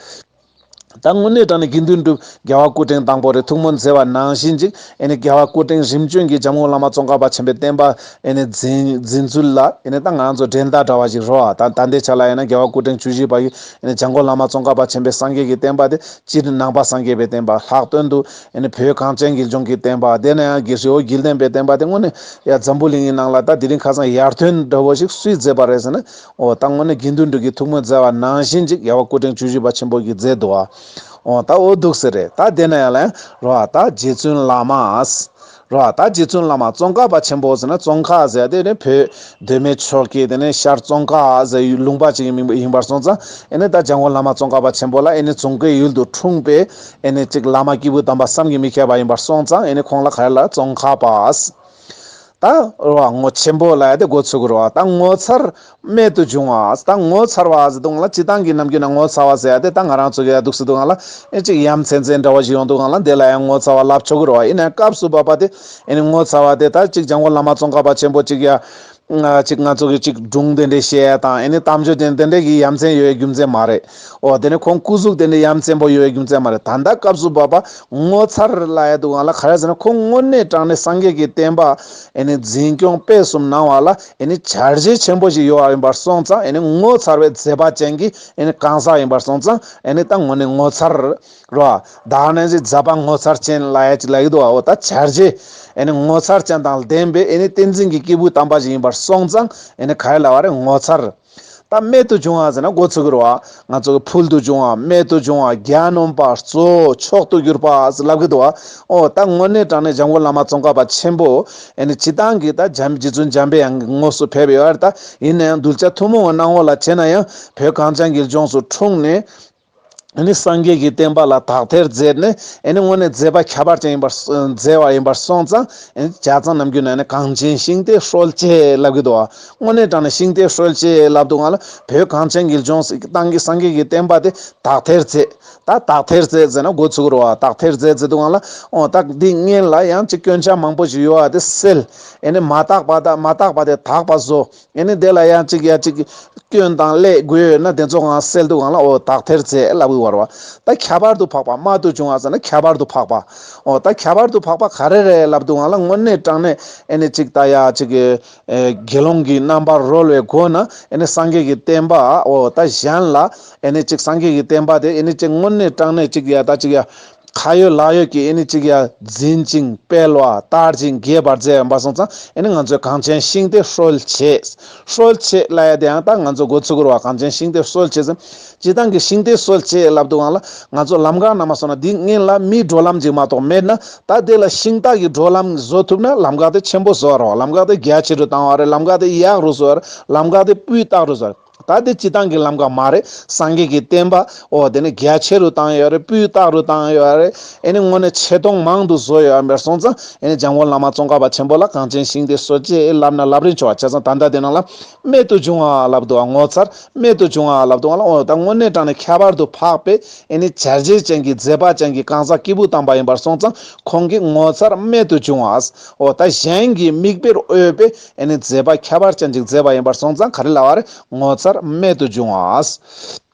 ད་དངོས་གནས་དྲང་གནས་དགེ་འདུན་གྲུབ་རྒྱལ་བ་སྐུ་ཕྲེང་དང་པོ་རེད། ཐུགས་སྨོན་མཛད་པ་ནང་བཞིན་ཅིག་ཨེ་ནི་རྒྱལ་བ་སྐུ་ཕྲེང་རིམ་བྱོན་གྱི་འཇམ་མགོན་བླ་མ་ཙོང་ཁ་པ་ཆེན་པོའི་བསྟན་པ་ཨེ་ནི་འཛིན་འཛིན་ཚུལ་ལ་ཨེ་ནི་ད་ང་ཚོ་འགྲན་ཟླ་འདྲ་བ་ཞིག་རོ། ད་ད་ལྟའི་ཆ་ལ་ཡིན་ན་རྒྱལ་བ་སྐུ་ཕྲེང་བཅུ་བཞི་པ་ཡིས་ཨེ་ནི་འཇམ་མགོན་བླ་མ་ཙོང་ཁ་པ་ཆེན་པོའི་སངས་རྒྱས་ཀྱི་བསྟན་པ་དེ་སྤྱིར་ནང་པ་སངས་རྒྱས་པའི་བསྟན་པ། ལྷག་དོན་དུ་ཨེ་ནི་བོད་གངས་ཅན་གྱི་ལྗོངས་ཀྱི་བསྟན་པ། དེ་ནས་ཡང་དགེ་བཤེས་འོ་བརྒྱུད་ལྡན་པའི་བསྟན་པ་དེ་དངོས་གནས་ཡ་འཛམ་བུ་གླིང་གི་ནང་ལ་ད་དེ་རིང་ཁ་སང་ཡར་ཐོན་འདྲ་བོ་ཞིག་སུས་མཛད་པ་རེད་ཟེར་ན། འོ་ད་དངོས་གནས་དགེ་འདུན་གྲུབ་ཀྱི་ཐུགས་སྨོན་མཛད་པ་ནང་བཞིན་ཅིག་རྒྱལ་བ་སྐུ་ཕྲེང་བཅུ་བཞི་པ་ཆེན་པོ་གིས་མཛད་འདུག་ཨ། འོ་ད་འོ་འདུག་ཟེར་རེད། ད་དེ་ན་ཡང་ལ་རོ་ཨ་ད་རྗེ་བཙུན་བླ་མ། རོ་ཨ་ད་རྗེ་བཙུན་བླ་མ་ཙོང་ཁ་པ་ཆེན་པོ་ཟེར་ན། ཙོང་ཁ་ཟེར་དེ་ནི་བོད་གདོད་མའི་ཕྱོགས་ཀྱི་དེ་ནི་ཤར་ཙོང་ཁ་ཟེར་ལུང་པ་ཅིག་གི་མིང་ཡིན་པར་སོང་ཙང་། ཨེ་ནི་ད་འཇམ་མགོན་བླ་མ་ཙོང་ཁ་པ་ཆེན་པོ་ལ་ཨེ་ནི་ཙོང་ཁའི་ཡུལ་དུ་འཁྲུངས་པའི་ཨེ་ནི་ཅིག་བླ་མ་སྐྱེས་བུ་དམ་པ་བསམ་གྱིས་མི་ཁྱབ་པ་ཡིན་པར་སོང་ཙང་། ཨེ་ནི་ཁོང་ལ་ག་རེ་ལ་ཙོང་ཁ་པ། ད་རོ་ཨ་ངོ་ཆེན་པོ་ལ་ཡ་དེ་འགོ་ཚུགས་རོ་ཨ། ད་ངོ་མཚར་རྨད་དུ་བྱུང་བ། ད་ངོ་མཚར་བ་ཟེར་དུས་ལ་སྤྱིར་བཏང་གི་ནམ་རྒྱུན་ན་ངོ་མཚར་བ་ཟེར་ཡ་དེ་ད་ང་རང་ཚོ་གི་ཡ་འདུག་སེ་འདུག་ལ་ཨེ་ཅིག་ཡ་མཚན་མཚན་འདྲ་བ་ཞིག་ཡོང་འདུག་ལ་འདི་ལ་ཡང་ངོ་མཚར་བ་ལབ་ཆོག་གི་རོ་ཨ། ཡིན་ན་སྐབས་སུ་བབ་པ་དེ་ཨེ་ནི་ངོ་མཚར་བ་དེ་ད་ཅིག་འཇམ་མགོན་བླ་མ་ཙོང་ཁ་པ་ཆེན་པོ་ཅིག་ཡ། ང་ཅིག་ང་ཚོ་གི་ཅིག་སྒྲུང་དེ་འདྲ་བཤད་ཡ་དང་ཨེ་ནི་གཏམ་བརྗོད་དེ་དེ་འདྲ་གི་ཡ་མཚན་ཡོད་རྒྱུ་མཚན་མ་རེད། འོ་དེ་ནི་ཁོང་སྐུ་གཟུགས་དེ་འདྲ་ཡ་མཚན་པོ་ཡོད་རྒྱུ་མཚན་མ་རེད། ད་ལྟ་སྐབས་སུ་བབ་པ་ངོ་མཚར་ལ་ཡ་འདུག་ང་ལ་ག་རེ་ཟེར་ན། ཁོང་དངོས་གནས་དྲང་གནས་སངས་རྒྱས་ཀྱི་བསྟན་པ་ཨེ་ནི་འཛིན་སྐྱོང་སྤེལ་གསུམ་གནང་བ་ལ་ཨེ་ནི་བྱས་རྗེས་ཆེན་པོ་ཞིག་ཡོད་པ་ཡིན་པར་སོང་ཙང་། ཨེ་ནི་ངོ་མཚར་བའི་མཛད་པ་ཅན་གྱི་ཨེ་ནི་གང་ཟག་ཡིན་པར་སོང་ཙང་། ཨེ་ནི་ད་དངོས་གནས་ངོ་མཚར། རོ། བདག་ནི་ཅིག་མཛད་པ་ངོ་མཚར་ཅན་ལབ་ཡ་ཅིག་ལབ་ཀྱི་འདུག་བ། འོ་ད་བྱས་རྗེས་ཨེ་ནི་ངོ་མཚར་ཅན་དང་ལྡན་པའི་ཨེ་ནི་བསྟན་འཛིན་གྱི་སྐྱེས་བུ་དམ་པ་ཞིག་ཡིན་པར་སོང་ཙང་། ཨེ་ནི་ག་རེ་ལབ་པ་རེད། ངོ་མཚར། ད་རྨད་དུ་བྱུང་བ་ཟེར་ན་འགོ་ཚུགས་ཀྱི་རེད་བ། ང་ཚོ་གི་ཕུལ་དུ་བྱུང་བ། རྨད་དུ་བྱུང་བ། གྱ་ནོམ་པ། གཙོ་བོ། མཆོག་ཏུ་གྱུར་པ་ཟེར་ལབ་ཀྱི་འདུག་བ། འོ་ད་དངོས་གནས་དྲང་གནས་འཇམ་མགོན་བླ་མ་ཙོང་ཁ་པ་ཆེན་པོ་ཨེ་ནི་སྤྱིར་བཏང་གི་ད་འཇམ་རྗེ་བཙུན་འཇམ་པའི་དབྱངས་ཀྱི་དངོས་སུ་ཕེབས་ཡོད་རེད། ད་ཡིན་ན་ཡང་གདུལ་བྱ་ཐུན་མོང་གི་སྣང་ངོ་ལ་བྱས་ན་ཡང་བོད་གངས་ཅན་གྱི་ལྗོངས་སུ་འཁྲུངས་ནས། ཨ་ནི་སངས་རྒྱས་ཀྱི་བསྟན་པ་ལ་དག་ཐེར་མཛད་ནས། ཨ་ནི་དངོས་གནས་མཛད་པ་ཁྱད་པར་ཅན་ཡིན་པར་མཛད་པ་ཡིན་པར་སོང་ཙང་། ཨ་ནི་བྱས་ཙང་ནམ་རྒྱུན་ན་ཨ་ནི་གངས་ཅན་ཤིང་རྟའི་སྲོལ་འབྱེད་ལབ་ཀྱི་འདུག་བ། དངོས་གནས་དྲང་གནས་ཤིང་རྟའི་སྲོལ་འབྱེད་ལབ་དུས་སྒང་ལ་བོད་གངས་ཅན་གྱི་ལྗོངས་སུ་བཏང་གི་སངས་རྒྱས་ཀྱི་བསྟན་པ་དེ་དག་ཐེར་མཛད། ད་དག་ཐེར་མཛད་ཟེར་ན་འགོ་ཚུགས་རོ་བ། དག་ཐེར་མཛད་ཟེར་དུས་སྒང་ལ། འོ་ད་འདི་སྔོན་ལ་ཡང་ཅིག་སྐྱོན་ཆ་མང་པོ་ཞིག་ཡོད་པ་དེ་སེལ། ཨ་ནི་མ་དག་པ་དང་མ་དག་པ་དེ་དག་པ་བཟོ། ཨ་ནི་དེ་ལ་ཡང་ཅིག་ཡ་ཅིག་སྐྱོན་དང་ཀླད་དགོས་ཡོད་ན་དེ་ཚོ་གང་སེལ་དུས་སྒང་ལ། འོ་དག་ཐེར་མཛད་ལབ་ཀྱི་ཡོད་རེད་བ། ད་ཁྱད་པར་དུ་འཕགས་པ། རྨད་དུ་བྱུང་བ་ཟེར་ན་ཁྱད་པར་དུ་འཕགས་པ། འོ་ད་ཁྱད་པར་དུ་འཕགས་པ་ག་རེ་རེད་ལབ་དུས་སྒང་ལ། དངོས་གནས་དྲང་གནས་ཨ་ནི་ཅིག་ད་ཡ་ཅིག་ཨེ་དགེ་སློང་གི་རྣམ་པར་རོལ་བའི་སྒོ་ནས་ཨ་ནི་སངས་རྒྱས་ཀྱི་བསྟན་པ། འོ་ད་གཞན་ལ་ཨ་ནི་ཅིག་སངས་རྒྱས་ཀྱི་བསྟན་པ་དེ་ཨ་ནི་ཅིག་དངོས་གནས་དྲང་གནས་ཅིག་ཡ་ད་ཅིག་ཡ། ཁ་ཡོད་ལག་ཡོད་ཀྱིས་ཨ་ནི་ཅིག་ཡ་འཛིན་ཅིང་སྤེལ་བ། དར་ཅིང་རྒྱས་པར་མཛད་པ་སོང་ཙང་། ཨ་ནི་ང་ཚོས་གངས་ཅན་ཤིང་རྟའི་སྲོལ་འབྱེད། སྲོལ་འབྱེད་ལབ་ཡ་དེ་ཡང་ད་ང་ཚོ་འགོ་ཚུགས་ཀྱི་རེད་བ། གངས་ཅན་ཤིང་རྟའི་སྲོལ་འབྱེད་ཟེར། སྤྱིར་བཏང་གི་ཤིང་རྟའི་སྲོལ་འབྱེད་ལབ་དུས་སྒང་ལ། ང་ཚོ་ལམ་ཁ་ནང་མ་སོང་ན་འདི་སྔོན་ལ་མིའི་འགྲོ་ལམ་ཅིག་མ་གཏོགས་མེད་ན། ད་དེ་ལ་ཤིང་རྟ་གི་འགྲོ་ལམ་བཟོ་ཐུབ་ན་ལམ་ཁ་དེ་ཆེན་པོ་བཟོ་བ་རེད་བ། ལམ་ཁ་དེ་རྒྱ་ཆེ་རུ་བཏང་བ་རེད། ལམ་ཁ་དེ་ཡག་རུ་བཟོ་བ་རེད། ལམ་ཁ་དེ་སྤུས་དག་རུ་བཟོ་བ་རེད། ད་དེ་སྤྱིར་བཏང་གི་ལམ་ཁ་མ་རེད། སངས་རྒྱས་ཀྱི་བསྟན་པ། འོ་དེ་ནི་རྒྱ་ཆེ་རུ་བཏང་ཡོད་རེད། སྤུས་དག་རུ་བཏང་ཡོད་རེད། ཨེ་ནི་དངོས་གནས་ཆེ་མཐོང་མང་དུ་བཟོ་ཡོད་པ་སོང་ཙང་། ཨེ་ནི་འཇམ་མགོན་བླ་མ་ཙོང་ཁ་པ་ཆེན་པོ་ལ་གངས་ཅན་ཤིང་རྟའི་སྲོལ་འབྱེད་ལབ་ན་ལབ་རིན་ཆོག་བྱས་ཙང་། ད་ལྟ་དེ་ནང་ལ་རྨད་དུ་བྱུང་བ་ལབ་འདུག་བ། ངོ་མཚར། རྨད་དུ་བྱུང་བ་ལབ་འདུག་བ་ལ། འོ་ད་དངོས་གནས་དྲང་གནས་ཁྱད་པར་དུ་འཕགས་པའི་ཨེ་ནི་བྱས་རྗེས་ཅན་གྱི་མཛད་པ་ཅན་གྱི་གང་ཟག་སྐྱེས་བུ་དམ་པ་ཡིན་པར་སོང་ཙང་། ཁོང་གིས་ངོ་མཚར་རྨད་དུ་བྱུང་བ། འོ་ད་གཞན་གྱི་མིག་དཔེར་འོས་པའི་ཨེ་ནི་མཛད་པ་ཁྱད་པར་ཅན་ཅིག་མཛད་པ་ཡིན་པར་སོང་ཙང་། ག་རེ་ལབ་པ་རེད། ངོ་མཚར་རྨད་དུ་བྱུང་བ།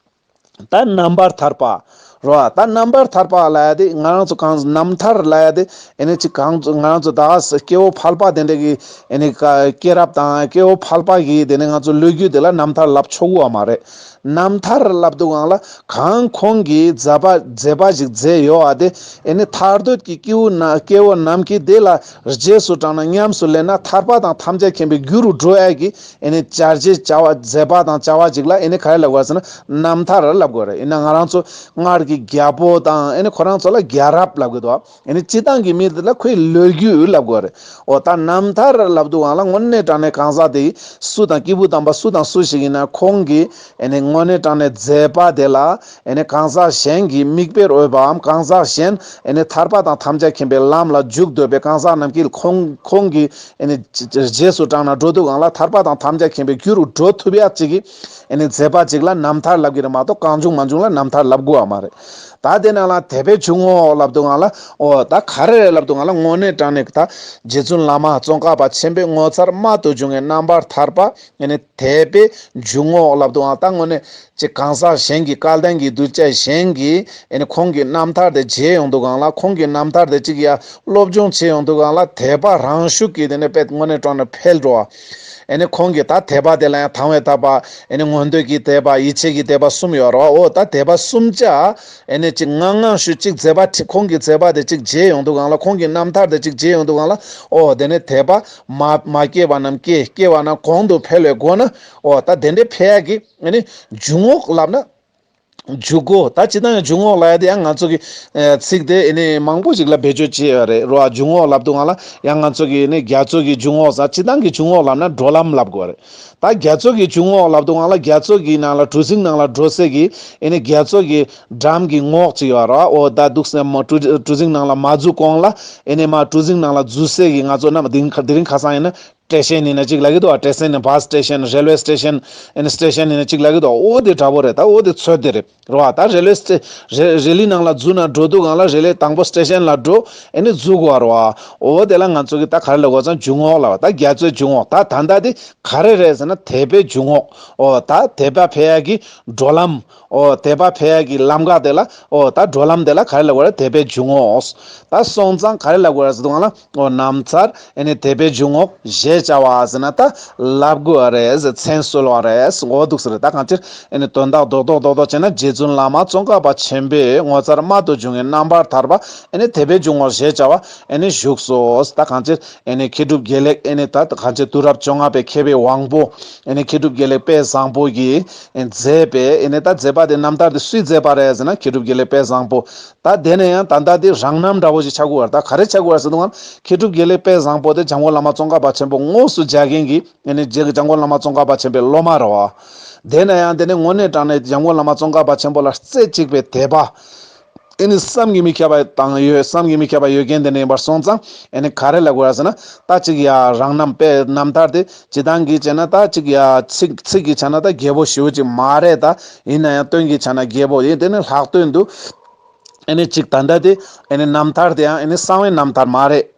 ད་རྣམ་པར་ཐར་པ་རོ། ད་རྣམ་པར་ཐར་པ་ལབ་ཡ་དེ་ང་རང་ཚོ་གང་རྣམ་ཐར་ལབ་ཡ་དེ་ཨེ་ནི་ཅིག་གང་ང་རང་ཚོ་ད་སྐྱེ་བོ་ཕལ་པ་དེ་འདྲ་གི་ཨེ་ནི་ཀ་སྐྱེས་རབས་དང་སྐྱེ་བོ་ཕལ་པ་གི་དེ་ནི་ང་ཚོ་ལོ་རྒྱུས་དེ་ལ་རྣམ་ཐར་ལབ་ཆོག་གི་ཡོད་མ་རེད། རྣམ་ཐར་ལབ་དུས་སྒང་ལ་གང་ཁོང་གིས་མཛད་པ་མཛད་པ་ཞིག་མཛད་ཡོད་པ་དེ། ཨེ་ནི་ཐར་འདོད་ཀྱི་སྐྱེ་བོ་ན་སྐྱེ་བོ་རྣམས་ཀྱིས་དེ་ལ་རྗེས་སུ་འབྲངས་ན་ཉམས་སུ་ལེན་ན་ཐར་པ་དང་ཐམས་ཅད་མཁྱེན་པའི་རྒྱུ་རུ་འགྲོ་ཡ་གི་ཨེ་ནི་བྱས་རྗེས་བྱ་བ་མཛད་པ་དང་བྱ་བ་ཅིག་ལ་ཨེ་ནི་ག་རེ་ལབ་དགོས་ཟེར་ན་རྣམ་ཐར་ལབ་དགོས་རེད། ཡིན་ན་ང་རང་ཚོ་སྔར་གྱི་རྒྱལ་པོ་དང་ཨེ་ནི་ཁོ་རང་ཚོ་ལ་རྒྱལ་རབས་ལབ་དགོས་འདུག་ཨེ་ནི་སྤྱིར་བཏང་གི་མི་དེ་ལ་ཁོའི་ལོ་རྒྱུས་ལབ་དགོས་རེད། འོ་ད་རྣམ་ཐར་ལབ་དུས་སྒང་ལ་དངོས་གནས་དྲང་གནས་གང་ཟག་དེ་སུ་དང་སྐྱེས་བུ་དམ་པ་སུ་དང་སུ་ཞིག་ཡིན་ན་ཁོང་གི་ཨེ་ནི་དངོས་གནས་དྲང་གནས་མཛད་པ་དེ་ལ་ཨེ་ནི་གང་ཟག་གཞན་གྱི་མིག་དཔེར་འོས་པའམ་གང་ཟག་གཞན་ཨེ་ནི་ཐར་པ་དང་ཐམས་ཅད་མཁྱེན་པའི་ལམ་ལ་འཇུག་འདོད་པའི་གང་ཟག་རྣམས་ཀྱིས་ཁོང་ཁོང་གི་ཨེ་ནི་རྗེས་སུ་འབྲངས་ན་འགྲོ་དུས་སྒང་ལ་ཐར་པ་དང་ཐམས་ཅད་མཁྱེན་པའི་རྒྱུ་རུ་འགྲོ་ཐུབ་ཡ་ཅིག་གི་ཨེ་ནི་མཛད་པ་ཅིག་ལ་རྣམ་ཐར་ལབ་ཀྱི་རེད་མ་གཏོགས་གང་བྱུང་མང་བྱུང་ལ་རྣམ་ཐར་ལབ་དགོས་པ་མ་རེད། ད་དེ་ནང་ལ་དད་པའི་འཇུག་ངོགས་ལབ་དུས་སྒང་ལ། ཨོ་ད་ག་རེ་རེད་ལབ་དུས་སྒང་ལ། དངོས་གནས་དྲང་གནས་ད་རྗེ་བཙུན་བླ་མ་ཙོང་ཁ་པ་ཆེན་པོའི་ངོ་མཚར་རྨད་དུ་བྱུང་བའི་རྣམ་པར་ཐར་པ། ཨེ་ནི་དད་པའི་འཇུག་ངོགས་ལབ་དུས་སྒང་ལ། ད་དངོས་གནས་ཅིག་གང་ཟག་གཞན་གྱིས། སྐལ་ལྡན་གྱི་གདུལ་བྱ་གཞན་གྱིས་ཨེ་ནི་ཁོང་གི་རྣམ་ཐར་དེ་མཇལ་ཡོང་དུས་སྒང་ལ། ཁོང་གི་རྣམ་ཐར་དེ་ཅིག་ཡ་སློབ་སྦྱོང་བྱེད་ཡོང་དུས་སྒང་ལ། དད་པ་རང་ཤུགས་ཀྱིས་དེ་ནས་དཔེ་དངོས་གནས་དྲང་གནས་འཕེལ་འགྲོ་བ། ཨེ་ནི་ཁོང་གིས་ད་དད་པ་དེ་ལ་ཡང་དང་བའི་དད་པ། ཨེ་ནི་མངོན་འདོད་ཀྱི་དད་པ། ཡིད་ཆེས་ཀྱི་དད་པ་གསུམ་ཡོད་རེད་བ། ཨོ་ད་དད་པ་གསུམ་ཆ་ཨེ་ནི་ཅིག་ངང་ངང་ཤུགས་ཅིག་མཛད་པ་ཁྲི། ཁོང་གི་མཛད་པ་དེ་ཅིག་མཇལ་ཡོང་དུས་སྒང་ལ། ཁོང་གི་རྣམ་ཐར་དེ་ཅིག་མཇལ་ཡོང་དུས་སྒང་ལ། ཨོ་དེ་ནས་དད་པ་མ་མ་སྐྱེས་པ་རྣམས་སྐྱེ། སྐྱེས་པ་རྣམས་གོང་དུ་འཕེལ་བའི་སྒོ་ནས། ཨོ་ད་དེ་འདྲའི་འཕེལ་ཡག་གི་ཨེ་ནི་འཇུག་ངོགས་ལབ་ན། འཇུག་སྒོ། ད་སྤྱིར་བཏང་ཡང་འཇུག་ངོགས་ལབ་ཡ་དེ་ཡང་ང་ཚོ་གི་ཨེ་ཚིག་དེ་ཨེ་ནི་མང་པོ་ཞིག་ལ་བེད་སྤྱོད་བྱེད་ཡོད་རེད་རོ། འཇུག་ངོགས་ལབ་དུས་སྒང་ལ་ཡང་ང་ཚོ་གི་ཨེ་ནི་རྒྱ་མཚོ་གི་འཇུག་ངོགས་ཟེར། སྤྱིར་བཏང་གི་འཇུག་ངོགས་ལབ་ན་འགྲོ་ལམ་ལབ་དགོས་རེད། ད་རྒྱ་མཚོ་གི་འཇུག་ངོགས་ལབ་དུས་སྒང་ལ། རྒྱ་མཚོ་གི་ནང་ལ། གྲུ་གཟིངས་ནང་ལ་འགྲོ་སའི་གི་ཨེ་ནི་རྒྱ་མཚོ་གི་འགྲམ་གྱི་ངོགས་ཅིག་ཡོད་རེད་བ། ཨོ་ད་འདུག་སེ་མ་གྲུ་གྲུ་གཟིངས་ནང་ལ་མ་འཛུལ་གོང་ལ། ཨེ་ནི་མ་གྲུ་གཟིངས་ནང་ལ་འཛུལ་སའི་གི་ང་ཚོ་ནམ་དེ་རིང་དེ་རིང་ཁ་སང་ཡིན་ན། སི་ཊེ་ཤན་ཡིན་ན་གཅིག་ལབ་ཀྱི་འདུག་བ། སི་ཊེ་ཤན། བྷ་སི་སི་ཊེ་ཤན། རེལ་ཝེ་སི་ཊེ་ཤན། ཨེ་ནི་སི་ཊེ་ཤན་ཡིན་ན་གཅིག་ལབ་ཀྱི་འདུག། ཨོ་དེ་འདྲ་པོ་རེད། ད་ཨོ་དེ་ཚོད་དེ་རེད་རོ། ད་རེལ་ཝེ་སི་ཊེ་རེ་རེ་ལི་ནང་ལ་འཛུལ་ན་འགྲོ་དུས་སྒང་ལ། རེ་ལི་དང་པོ་སི་ཊེ་ཤན་ལ་འགྲོ། ཨེ་ནི་འཛུལ་དགོས་རོ། ཨོ་དེ་ལ་ང་ཚོ་གི་ད་ག་རེ་ལབ་དགོས་ཙང་། འཇུག་ངོགས་ལབ་པ། ད་རྒྱ་མཚོའི་འཇུག་ངོགས། ད་ད་ལྟ་དེ་ག་རེ་རེད་ཟེར་ན། དད་པའི་འཇུག་ངོགས། ཨོ་ད་དད་པ་འཕེལ་ཡག་གི་འགྲོ་ལམ། ཨོ་དད་པ་འཕེལ་ཡག་གི་ལམ་ཁ་དེ་ལ། ཨོ་ད་འགྲོ་ལམ་དེ་ལ་ག་རེ་ལབ་དགོས་རེད། དད་པའི་འཇུག་ངོགས། ད་སོང་ཙང་ག་རེ་ལབ་དགོས་རེད་ཟེར་དུས་སྒང་ལ། ཨོ་རྣམ་ཐར་ཨེ་ནི་དད་པའི་འཇུག་ངོགས་ཞེས་བྱ་བ་ཟེར་ན་ད་ལབ་དགོས་རེད་ཟེར། མཚན་གསོལ་བ་རེད་ཟེར། འོ་འདུག་ཟེར། ད་གང་ཅིར་ཨེ་ནི་དོན་དག་རྡོག་རྡོག་རྡོག་རྡོག་བྱས་ན། རྗེ་བཙུན་བླ་མ་ཙོང་ཁ་པ་ཆེན་པོའི་ངོ་མཚར་རྨད་དུ་བྱུང་བའི་རྣམ་པར་ཐར་པ་ཨེ་ནི་དད་པའི་འཇུག་ངོགས་ཞེས་བྱ་བ་ཨེ་ནི་བཞུགས་སོ། ད་གང་ཅིར་ཨེ་ནི་མཁས་གྲུབ་དགེ་ལེགས། ཨེ་ནི་ད་གང་ཅིར་དུས་རབས་བཅོ་ལྔ་པའི་མཁས་པའི་དབང་པོ། ཨེ་ནི་མཁས་གྲུབ་དགེ་ལེགས་དཔལ་བཟང་པོ་གིས་ཨེ་མཛད་པའི། ཨེ་ནི་ད་མཛད་པ་དེ། རྣམ་ཐར་དེ་སུས་མཛད་པ་རེད་ཟེར་ན། མཁས་གྲུབ་དགེ་ལེགས་དཔལ་བཟང་པོ། ད་དེ་ནས་ཡང་ད་ལྟ་དེ་རང་རྣམ་འདྲ་བོ་ཞིག་ཆགས་ཀྱི་ཡོད་རེད། ད་ག་རེ་ཆགས་ཀྱི་ཡོད་རེད་ཟེར་དུས་སྒང་། མཁས་གྲུབ་དགེ་ལེགས་དཔལ་བཟང་པོ་དེ་འཇམ་མགོན་བླ་མ་ཙོང་ཁ་པ་ཆེན་པོ་དངོས་སུ་མཇལ་མཁན་གྱི། ཨེ་ནི་རྗེ་འཇམ་མགོན་བླ་མ་ཙོང་ཁ་པ་ཆེན་པོའི་སློབ་མ་རེད་བ། དེ་ནས་ཡང་དེ་ནས་དངོས་གནས་དྲང་གནས་འཇམ་མགོན་བླ་མ་ཙོང་ཁ་པ་ཆེན་པོ་ལ་རྩེ་གཅིག་པའི་དད་པ། ཨེ་ནི་བསམ་གྱིས་མི་ཁྱབ་པ་དང་ཡོད། བསམ་གྱིས་མི་ཁྱབ་པ་ཡོད་མཁན་དེ་འདྲ་ཡིན་པར་སོང་ཙང་། ཨེ་ནི་ག་རེ་ལབ་དགོས་རེད་ཟེར་ན། ད་ཅིག་ཡ་རང་རྣམ་དཔེ། རྣམ་ཐར་དེ་སྤྱིར་བཏང་གི་བྱས་ན། ད་ཅིག་ཡ་ཚིག་ཚིག་གི་ཆ་ནས་ད་རྒྱས་པོ་ཞེ་པོ་ཅིག་མ་རེད། ད་ཡིན་ན་ཡང་དོན་གྱི་ཆ་ནས་རྒྱས་པོ་ཡིན། དེ་ནི་ལྷག་དོན་དུ་ཨེ་ནི་ཅིག་ད་ལྟ་དེ་ཨེ་ནི་རྣམ་ཐར་དེ་ཡང་ཨེ་ནི་གསང་བའི་རྣམ་ཐར་མ་རེད།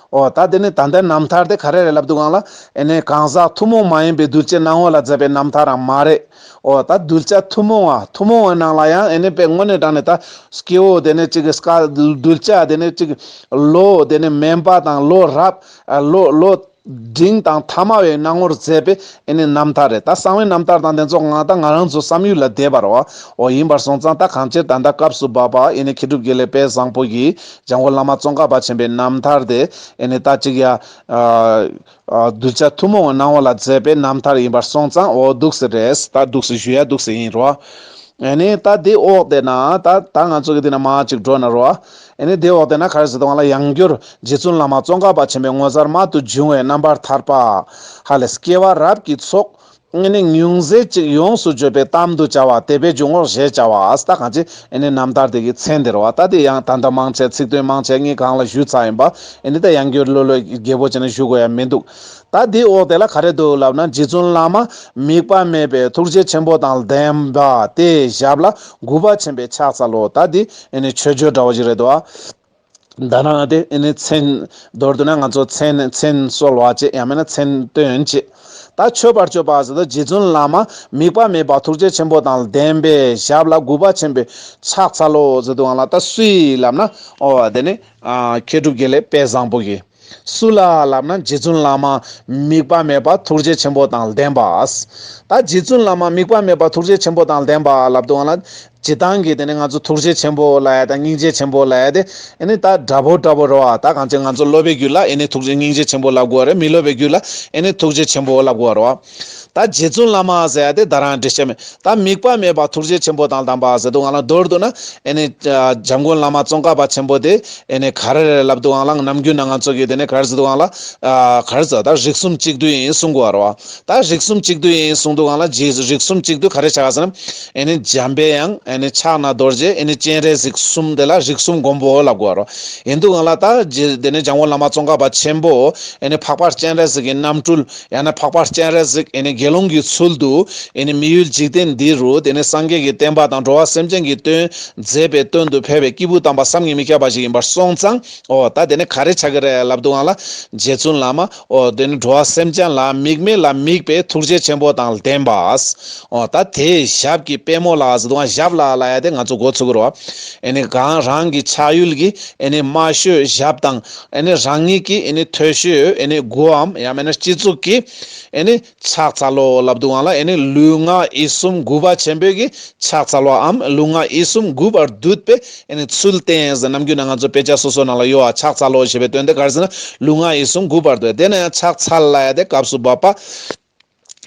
ཨོ་ད་དེ་ནི་ད་ལྟའི་རྣམ་ཐར་དེ་ག་རེ་རེད་ལབ་དུས་སྒང་ལ། ཨེ་ནི་གང་ཟག་ཐུན་མོང་མ་ཡིན་པའི་གདུལ་བྱའི་སྣང་བ་ལ་མཛད་པའི་རྣམ་ཐར་རང་མ་རེད། ཨོ་ད་གདུལ་བྱ་ཐུན་མོང་བ། ཐུན་མོང་བའི་ནང་ལ་ཡང་ཨེ་ནི་དཔེ་དངོས་གནས་དྲང་གནས་ད་སྐྱེ་བོ་དེ་ནི་གཅིག་གི་སྐལ། གདུལ་བྱ་དེ་ནི་གཅིག་ལོ་དེ་ནི་དམན་པ་དང་ལོ་རབས། ཨ་ལོ་ལོ་འབྲིང་དང་ཐ་མལ་པའི་སྣང་ངོར་མཛད་པའི་ཨེ་ནི་རྣམ་ཐར་རེད། ད་གསང་བའི་རྣམ་ཐར་དང་དེ་ཚོ་ང་ད་ང་རང་ཚོ་བསམ་ཡུལ་ལ་བསྡད་པ་རེད་བ། ཨོ་ཡིན་པར་སོང་ཙང་། ད་གང་ཅིར་ད་ལྟ་སྐབས་སུ་བབ་པ་ཨེ་ནི་མཁས་གྲུབ་དགེ་ལེགས་དཔལ་བཟང་པོ་གིས་འཇམ་མགོན་བླ་མ་ཙོང་ཁ་པ་ཆེན་པོའི་རྣམ་ཐར་དེ་ཨེ་ནི་ད་ཅིག་ཡ། ཨ་ཨ་གདུལ་བྱ་ཐུན་མོང་གི་སྣང་བ་ལ་མཛད་པའི་རྣམ་ཐར་ཡིན་པར་སོང་ཙང་། ཨོ་འདུག་སེ་རེད། ད་འདུག་སེ་ཞུ་ཡ་འདུག་སེ་ཡིན་རོ། ཨ་ནི་ད་དེ་འོག་དེ་ན་ད་ད་ང་ཚོ་གི་དེ་ན་མ་ཅིག་འགྲོ་ན་རོ། ཨ་ནི་དེ་འོག་དེ་ན་ག་རེ་ཟེར་དུས་སྒང་ལ། ཡང་སྒྱུར་རྗེ་བཙུན་བླ་མ་ཙོང་ཁ་པ་ཆེན་པོའི་ངོ་མཚར་རྨད་དུ་བྱུང་བའི་རྣམ་པར་ཐར་པ། ཧ་ལས་སྐྱེ་བ་རབས་ཀྱི་ཚོགས། ཨ་ནི་ཉུང་ཟད་ཅིག་ཡོངས་སུ་བརྗོད་པའི་གཏམ་དུ་བྱ་བ། དད་པའི་འཇུག་ངོགས་ཞེས་བྱ་བ། ད་གང་ཅི་ཨ་ནི་རྣམ་ཐར་དེ་གི་མཚན་དེ་རེད་བ། ད་དེ་ཡང་ད་ལྟ་མང་ཆེ་ཚིག་དོན་མང་ཆེ་ངས་གོང་ལ་ཞུས་ཚར་ཡིན་པ། ཨ་ནི་ད་ཡང་སྒྱུར་ལོ་ལོ་རྒྱས་པོ་བྱས་ནས་ཞུ་དགོས་ཡ་མི་འདུག། ད་དེའི་འོག་དེ་ལ་ག་རེ་འདུག་ལབ་ན། རྗེ་བཙུན་བླ་མ་དམིགས་པ་མེད་པའི་ཐུགས་རྗེ་ཆེན་པོ་དང་ལྡན་པ་དེའི་ཞབས་ལ་གུས་པ་ཆེན་པོས་ཕྱག་འཚལ་ལོ། ད་འདི་ཨ་ནི་མཆོད་བརྗོད་འདྲ་བོ་ཞིག་རེད་དོ། ད་ནང་དེ་ཨ་ནི་མཚན། མདོར་བསྡུ་ན་ང་ཚོ་མཚན་མཚན་གསོལ་བ་བྱེད། ཡང་མིན་ན་མཚན་བཏོན་བྱེད། ད་མཆོད་པར་བརྗོད་པ་ཟེར་དུས། རྗེ་བཙུན་བླ་མ་དམིགས་པ་མེད་པ་ཐུགས་རྗེ་ཆེན་པོ་དང་ལྡན་པའི་ཞབས་ལ་གུས་པ་ཆེན་པོས་ཕྱག་འཚལ་ལོ་ཟེར་དུས་སྒང་ལ། ད་སུ་ཡིས་ལབ་ན། ཨོ་དེ་ནི་ཨ་མཁས་གྲུབ་དགེ་ལེགས་དཔལ་བཟང་པོ་གིས། སུ་ལ་ལབ་ན། རྗེ་བཙུན་བླ་མ་དམིགས་པ་མེད་པ་ཐུགས་རྗེ་ཆེན་པོ་དང་ལྡན་པ། ད་རྗེ་བཙུན་བླ་མ་དམིགས་པ་མེད་པ་ཐུགས་རྗེ་ཆེན་པོ་དང་ལྡན་པ་ལབ་དུས་སྒང་ལ། སྤྱིར་བཏང་གི་དེ་ནི་ང་ཚོ་ཐུགས་རྗེ་ཆེན་པོ་ལབ་ཡ་དང་སྙིང་རྗེ་ཆེན་པོ་ལབ་ཡ་དེ་ཨ་ནི་ད་འདྲ་པོ་འདྲ་པོ་རེད་བ། ད་གང་ཅི་ང་ཚོ་སློབ་པའི་རྒྱུད་ལ་ཨ་ནི་ཐུགས་རྗེ་སྙིང་རྗེ་ཆེན་པོ་ལབ་དགོས་རེད། མི་སློབ་པའི་རྒྱུད་ལ་ཨ་ནི་ཐུགས་རྗེ་ཆེན་པོ་ལབ་དགོས་རེད་བ། ད་རྗེ་བཙུན་བླ་མ་ཟེར་ཡ་དེ་ད་རང་འགྲེལ་བཤད་མེད། ད་དམིགས་པ་མེད་པ་ཐུགས་རྗེ་ཆེན་པོ་དང་ལྡན་པ་ཟེར་དུས་སྒང་ལ། མདོར་བསྡུ་ན་ཨ་ནི་ཨ་འཇམ་མགོན་བླ་མ་ཙོང་ཁ་པ་ཆེན་པོ་དེ་ཨ་ནི་ག་རེ་རེད་ལབ་དུས་སྒང་ལ། ནམ་རྒྱུན་ན་ང་ཚོ་གི་དེ་ནི་ག་རེ་ཟེར་དུས་སྒང་ལ། ཨ་ག་རེ་ཟེར། ད་རིགས་གསུམ་གཅིག་བསྡུས་ཡིན་གསུང་དགོས་རེད་བ། ད་རིགས་གསུམ་གཅིག་བསྡུས་ཡིན་གསུང་དུས་སྒང་ལ། རྗེ་རིགས་གསུམ་གཅིག་བསྡུས་ག་རེ་ཆགས་ཟེར་ན། ཨ་ནི་འཇམ་པའི་དབྱངས། ཨེ་ནི་ཕྱག་ན་རྡོ་རྗེ། ཨེ་ནི་སྤྱན་རས་གཟིགས་གསུམ། དེ་ལ་རིགས་གསུམ་མགོན་པོ་ལབ་དགོས་རོ། ཡིན་དུས་སྒང་ལ་ད་རྗེ་དེ་ནས་འཇམ་མགོན་བླ་མ་ཙོང་ཁ་པ་ཆེན་པོ་ཨེ་ནི་འཕགས་པ་སྤྱན་རས་གཟིགས་ཀྱི་རྣམ་སྤྲུལ། ཡང་ན་འཕགས་པ་སྤྱན་རས་གཟིགས་ཨེ་ནི་དགེ་སློང་གི་ཚུལ་དུ་ཨེ་ནི་མི་ཡུལ་འཇིག་རྟེན་འདི་རུ་དེ་ནས་སངས་རྒྱས་ཀྱི་བསྟན་པ་དང་འགྲོ་བ་སེམས་ཅན་གྱི་དོན་མཛད་པའི་དོན་དུ་ཕེབས་པའི་སྐྱེས་བུ་དམ་པ་བསམ་གྱིས་མི་ཁྱབ་པ་ཞིག་ཡིན་པར་སོང་ཙང་། འོ་ད་དེ་ནི་ག་རེ་ཆགས་ཀྱི་རེད་ལབ་དུས་སྒང་ལ། རྗེ་བཙུན་བླ་མ་འོ་དེ་ནི་འགྲོ་བ་སེམས་ཅན་ལ་དམིགས་མེད་ལ་དམིགས་པའི་ཐུགས་རྗེ་ཆེན་པོ་དང་ལྡན་པ། འོ་ད་དེའི་ཞབས་ཀྱི་པད་མོ་ལ་ཟེར་དུས་སྒང་ཞབས་ལ་ལབ་ཡ་དེ་ང་ཚོ་མགོ་ཚོད་ཀྱི་རེད་བ། ཨེ་ནི་གང་རང་གི་ཕྱག་ཡུལ་གྱི་ཨེ་ནི་དམའ་ཤོས་ཞབས་དང་། ཨེ་ནི་རང་ཉིད་ཀྱི་ཨེ་ནི་མཐོ་ཤོས་ཨེ་ནི་མགོའམ་ཡང་མིན་ན་སྤྱི་གཙུག་གི་ཨེ་ནི་ཕྱག་འཚལ་ལོ་ལབ་དུས་སྒང་ལ། ཨེ་ནི་ལུས་ངག་ཡིད་གསུམ་གུས་པ་ཆེན་པོས་ཀྱི་ཕྱག་འཚལ་བའམ་ལུས་ངག་ཡིད་གསུམ་གུས་པར་འདུད་པའི་ཨེ་ནི་ཚུལ་བསྟན་ཟེར། ནམ་རྒྱུན་ནས་ང་ཚོ་དཔེ་ཆ་སོ་སོ་ནང་ལ་ཡོད་པ། ཕྱག་འཚལ་ལོ་ཞེས་པའི་དོན་དེ་ག་རེ་ཟེར་ན། ལུས་ངག་ཡིད་གསུམ་གུས་པར་འདུད། དེ་ནས་ཡང་ཕྱག་འཚལ་ལབ་ཡ་དེ་སྐབས་སུ་བབ་པ།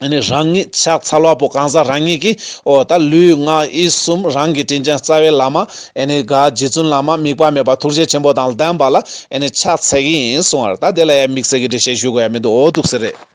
ཨེ་ནི་རང་ཉིད་ཕྱག་འཚལ་བ་པོ་གང་ཟག་རང་ཉིད་ཀྱིས་འོ་ད་ལུས་ངག་ཡིད་གསུམ་རང་གི་དྲིན་ཅན་རྩ་བའི་བླ་མ་ཨེ་ནི་ག་རྗེ་བཙུན་བླ་མ་དམིགས་པ་མེད་པ་ཐུགས་རྗེ་ཆེན་པོ་དང་ལྡན་པ་ལ་ཨེ་ནི་ཕྱག་འཚལ་གྱི་ཡིན་གསུང་བ་རེད། ད་དེ་ལ་ཡང་དམིགས་བསལ་གྱི་འགྲེལ་བཤད་ཞུ་དགོས་ཡ་མི་འདུག་འོ་འདུག་ཟེར་རེད།